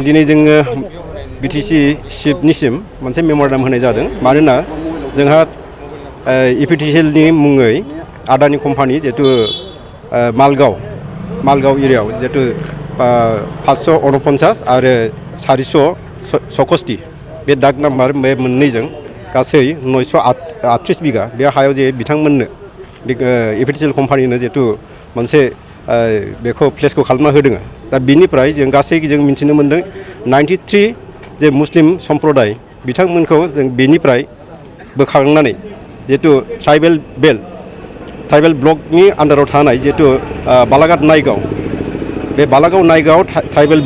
दिनै जोङो बीटीसी चिफनिसिम मोनसे मेम'रेन्डाम होनाय जादों मानोना जोंहा एपीटीसीएलनि मुङै आदानि कम्पानि जिहेतु मालगाव एरियायाव जिहेतु 549 आरो 466 बे दाग नाम्बार बे मोननैजों गासै 938 बिगा बे हायाव जे बिथांमोननो एपीटीसीएल कम्पानिनो जिहेतु मोनसे बेखौ प्लेसखौ खालामना होदों दा बिनिफ्राय जों गासै जों मिथिनो मोन्दों 93 जे मुस्लिम सम्प्रदाय बिथांमोनखौ जों बेनिफ्राय बोखारनानै जिहेतु ट्राइबेल ब्लकनि आन्डाराव थानाय जिहेतु बालाघाट नायगाव बे बालागाव नायगाव ट्राइबेल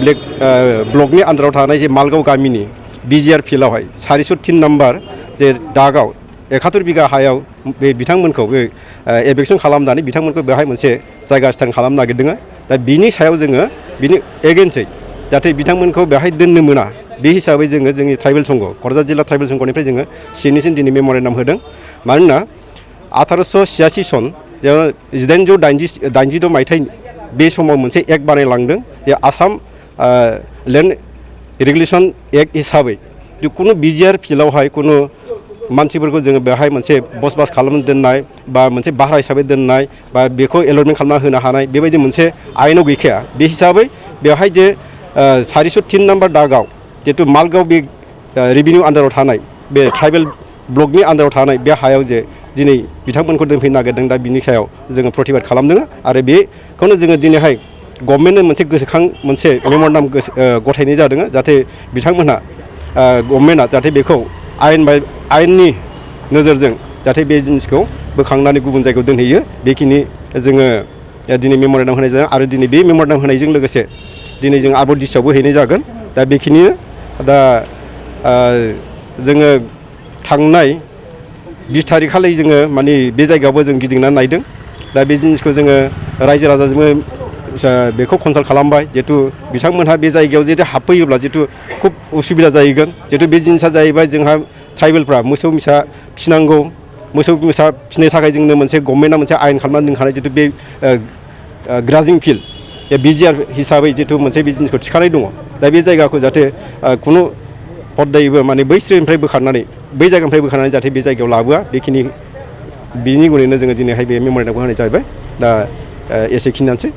ब्लकनि आन्डाराव थानाय जे मालगाव गामिनि बिजिआर फिल्डआवहाय 403 नाम्बार जे दागाव 71 बिगा हायाव बे बिथांमोनखौ बे एबेक्सन खालामनानै बिथांमोनखौ बेवहाय मोनसे जायगा स्टार्ट खालामनो नागिरदों दा बिनि सायाव जोङो बिनि एगेन्स्टै जाहाथे बिथांमोनखौ बेवहाय दोननो मोना बे हिसाबै जोङो जोंनि ट्राइबेल संघ क'क्राझार जिल्ला ट्राइबेल संघनिफ्राय जोङो सिनिसिम दिनै मेम'रेन्डाम होदों मानोना 1886 सन जेराव 1882 मायथाइनि बे समाव मोनसे एक्ट बानायलांदों जे आसाम लेन्ड रेगुलेसन एक्ट हिसाबै खुनु बिजिआर फिल्डआवहाय खुनु मानसिफोरखौ जोङो बेवहाय मोनसे बसबास खालामनो दोननाय बा मोनसे भारा हिसाबै दोननाय बा बेखौ एलटमेन्ट खालामना होनो हानाय बेबायदि मोनसे आयेनाव गैखाया बे हिसाबै बेवहाय जे 403 नाम्बार दागाव जिहेतु मालगाव बे रेभिनिउ आन्डाराव थानाय बे ट्राइबेल ब्लकनि आन्डाराव थानाय बे हायाव जे दिनै बिथांमोनखौ दोनफैनो नागिरदों दा बिनि सायाव जोङो प्रतिबाद खालामदों आरो बेखौनो जोङो दिनैहाय गभर्नमेन्टनो मोनसे गोसोखां मोनसे मेम'रेन्डाम गथायनाय जादों जाहाथे बिथांमोनहा गभर्नमेन्टआ जाहाथे बेखौ आयेननि नोजोरजों जाहाथे बे जिनिसखौ बोखांनानै गुबुन जायगायाव दोनहैयो बेखिनि जोङो दिनै मेम'रेन्डाम होनाय जादों आरो दिनै बे मेम'रेन्डाम होनायजों लोगोसे दिनै जों आब'दिसियावबो हैनाय जागोन दा बेखिनि दा जोङो थांनाय 20 थारिखखालि जोङो माने बे जायगायावबो जों गिदिंनानै नायदों दा बे जिनिसखौ जोङो रायजो राजाजोंबो बेखौ कनसाल्ट खालामबाय जिहेतु बिथांमोनहा बे जायगायाव जिहेतु हाबफैयोब्ला जिहेतु खुब उसुबिदा जाहैगोन जिहेतु बे जिनिसा जाहैबाय जोंहा ट्राइबेलफ्रा मोसौ मोसा फिनांगौ मोसौ मोसा फिनो थाखाय जोंनो मोनसे गभर्नमेन्टआ मोनसे आयेन खालामनानै दोनखानाय जिहेतु बे ग्राजिं फिल्ड बिजिआर हिसाबै जिहेतु मोनसे बे जिनिसखौ थिखानाय दङ दा बे जायगाखौ जाहाथे खुनु पद्दायैबो माने बै जायगानिफ्राय बोखारनानै जाहाथे बे जायगायाव लाबोआ बिनि गुनैनो जोङो दिनैहाय बे मेम'रेन्डामखौ होनाय जाहैबाय दा एसेखिनियानोसै